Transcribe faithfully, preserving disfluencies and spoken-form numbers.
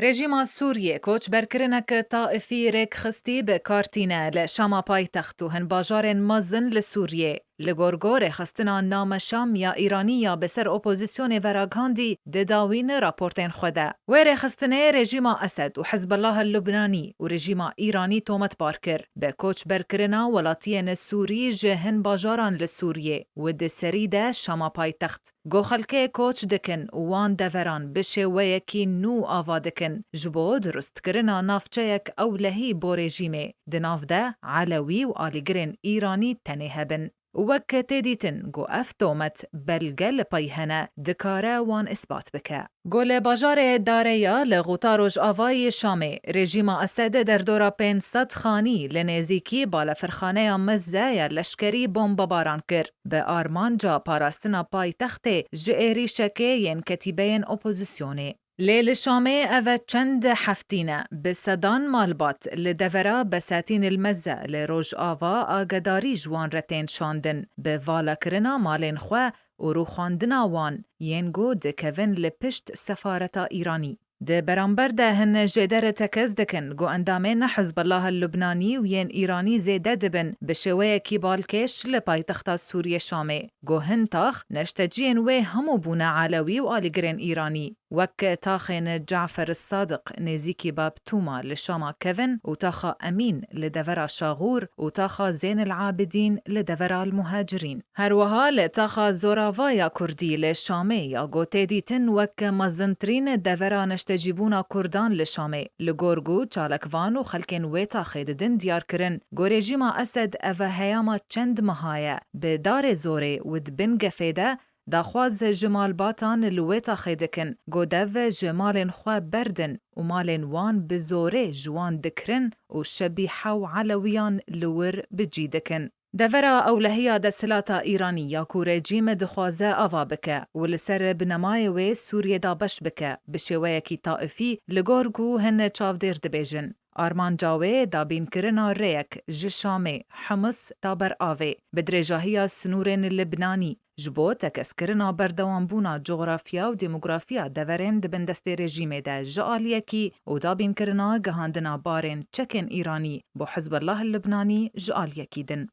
Rejîma Sûriyê koçberkirinek taifî rêkxistî bi kar tîne li Şama paytext û hin bajarên mezin li Sûriyê. Li gor gorê xistina name Şam ya Îranî ya bi ser opozîsyonê veragihandî didawîn raportên xwe de. Wê rêxistinê rejîma Esed û Hizbullah el Lubnanî û rejîma Îranî tometbar kir, bi koçberkirina welatiyên Sûrî ji hin bajaran li Sûriyê û di serî de Şama paytext. Go xelkê koç dikin û wan deveran bi şêweyekî nû ava dikin, ji bo durustkirina navçeyek ewlehî bo rejîmê, di nav de Elewî û alîgirên Îranî tenê hebin. Wek tê dîtin, go ev tomet belge li pey hene, dikare wan îspat bike. Go li bajarê Dareya li Xuta Rojavayê Şamê, rejîma Esed derdora pênc sed xanî li nêzîkî balefirxaneya meze ya leşkerî bombebaran kir, bi armanca parastina paytextê ji êrîşekê yên ketîbeyên opozîsyonê. Lê li Şamê ev çend heftî ne, bi sedan malbat li devera Besetîn il Meze li Rojava agedarî ji wan re tên şandin, bi valakirina malên xwe û rûxandina wan yên ku dikevin li pişt sefareta Îranî. Di beramber de hin jêder tekez dikin ku endamên Hizbullah el Lubnanî û yên Îranî zêde dibin bi şêweyekî balkêş li paytexta Sûriyê Şamê. Ku hin tax neşteciyên wê hemû bûne Elewî û alîgirên Îranî, wek taxên Cafer Sadiq nêzîkî Bab Tûma li Şama kevin û taxa Emîn li devera Şaxûr û taxa Zênil Abidîn li devera El Muhacirîn. Her wiha li taxa Zorava ya Kurdî li Şamê ya ku tê dîtin wek mezintirîn devera neştecîbûna Kurdan li Şamê, li gor ku çalakvan û xelkên wê taxê didin diyar kirin ku rejîma Esed ev heyama çend meha ye bi darê zorê û di bin gefê de daxwaz ji malbatan li wê taxê dikin ku dev ji malên xwe berdin û malên wan bi zorê ji wan dikirin û şebîhe û Elewiyan li wir bi cî dikin. Devera ewlehiya desthilata Îranî ya ku rejîm dixwaze ava bike û li ser binemayê wê Sûriyê dabeş bike, bi şêweyekî taifî, li gor ku hin çavdêr dibêjin. Armanca wê dabînkirina rêyek ji Şamê, Himis, ta ber avê, bi dirêjahiya sinûrên Libnanî, ji bo tekez kirina berdewambûna coxrafiya û demografiya deverên di bin destê rejîmê de ji aliyekî û dabînkirina gihandina barên çekên Îranî bo Hizbullah Libnanî ji aliyekî din.